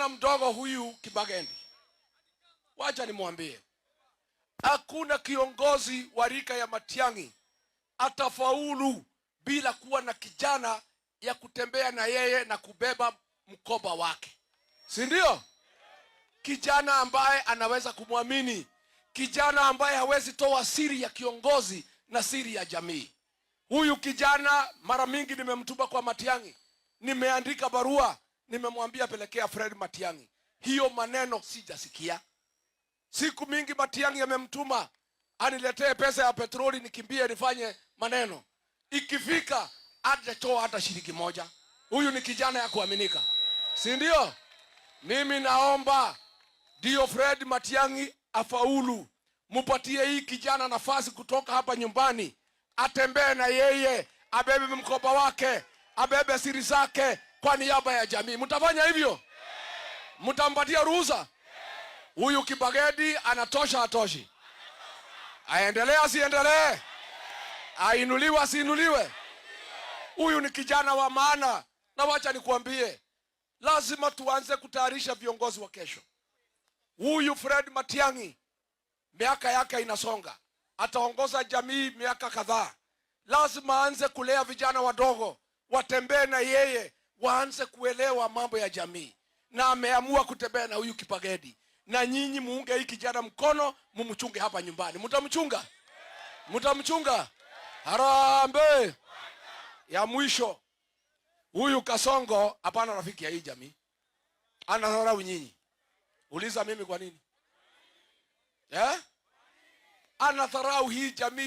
Kijana mdogo huyu Kibagendi, wacha nimwambie, hakuna kiongozi wa rika ya Matiang'i atafaulu bila kuwa na kijana ya kutembea na yeye na kubeba mkoba wake, si ndio? Kijana ambaye anaweza kumwamini, kijana ambaye hawezi toa siri ya kiongozi na siri ya jamii. Huyu kijana mara mingi nimemtuma kwa Matiang'i, nimeandika barua, nimemwambia pelekea Fred Matiang'i. Hiyo maneno sijasikia. Siku mingi Matiang'i amemtuma aniletee pesa ya petroli nikimbie nifanye maneno, ikifika hajatoa hata shilingi moja. Huyu ni kijana ya kuaminika, si ndio? Mimi naomba ndio Fred Matiang'i afaulu, mupatie hii kijana nafasi kutoka hapa nyumbani, atembee na yeye, abebe mkoba wake, abebe siri zake kwa niaba ya jamii. Mtafanya hivyo? Mtampatia ruhusa? Huyu Kibagedi anatosha, atoshi? Aendelee asiendelee? Ainuliwe asiinuliwe? Huyu ni kijana wa maana, na wacha nikuambie, lazima tuanze kutayarisha viongozi wa kesho. Huyu Fred Matiang'i miaka yake inasonga, ataongoza jamii miaka kadhaa. Lazima aanze kulea vijana wadogo, watembee na yeye, waanze kuelewa mambo ya jamii, na ameamua kutembea na huyu Kipagedi. Na nyinyi muunge hii kijana mkono, mumchunge hapa nyumbani. Mtamchunga? Mtamchunga? Harambee! Ya mwisho, huyu Kasongo hapana rafiki ya hii jamii, anadharau nyinyi. Uliza mimi kwa nini eh? Anadharau hii jamii.